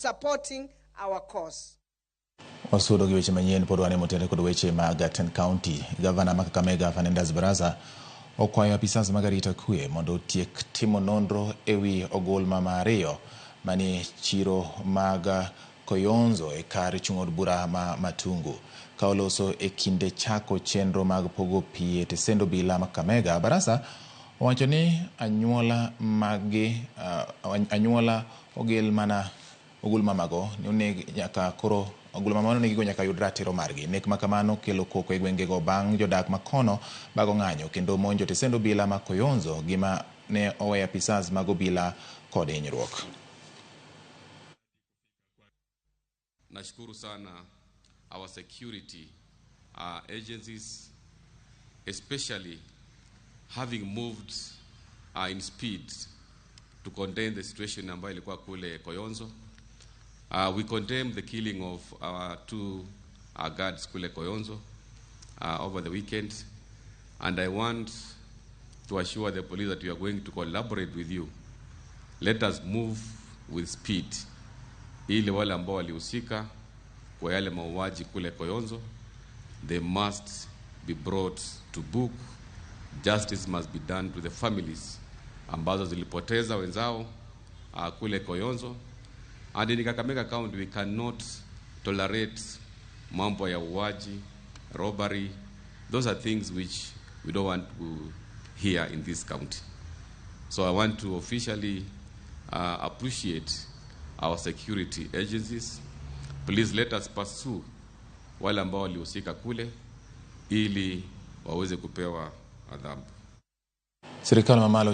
Supporting our cause. Wasudo gi weche manyien pod wane motenore kod weche mag Ten County. Gavana ma Kakamega Fernandes Barasa okwayo apisas mag arita kwe mondo otiek timo nonro ewi ogul mama ariyo manie chiro mag Koyonzo e kar chung' od bura ma Matungu. Ka oloso e kinde chako chenro mag pogo pi e tesend obila ma Kakamega, Barasa owacho ni anyuola maggi anyuola ogel mana ogul mamago ni oneg nyaka koro ogul mama onegigo nyaka yud ratiro margi. Nek ma kamano kelo koko e gwengego bang' jodak makono bago ng'anyo kendo monjo tesend obila ma Koyonzo gima ne oweyo apisas mag obila kod hinyruok. Nashukuru sana our security agencies, especially having moved in speed to contain the situation ambayo ilikuwa kule Koyonzo. We condemn the killing of our two guards kule Koyonzo over the weekend, and I want to assure the police that we are going to collaborate with you. Let us move with speed ili wale ambao walihusika kwa yale mauaji kule Koyonzo, they must be brought to book. Justice must be done to the families ambazo zilipoteza wenzao kule Koyonzo. And in Kakamega County we cannot tolerate mambo ya uaji, robbery. Those are things which we don't want to hear in this county. So I want to officially appreciate our security agencies. Please let us pursue wale ambao walihusika kule ili waweze kupewa adhabu. Sirikal mamalo.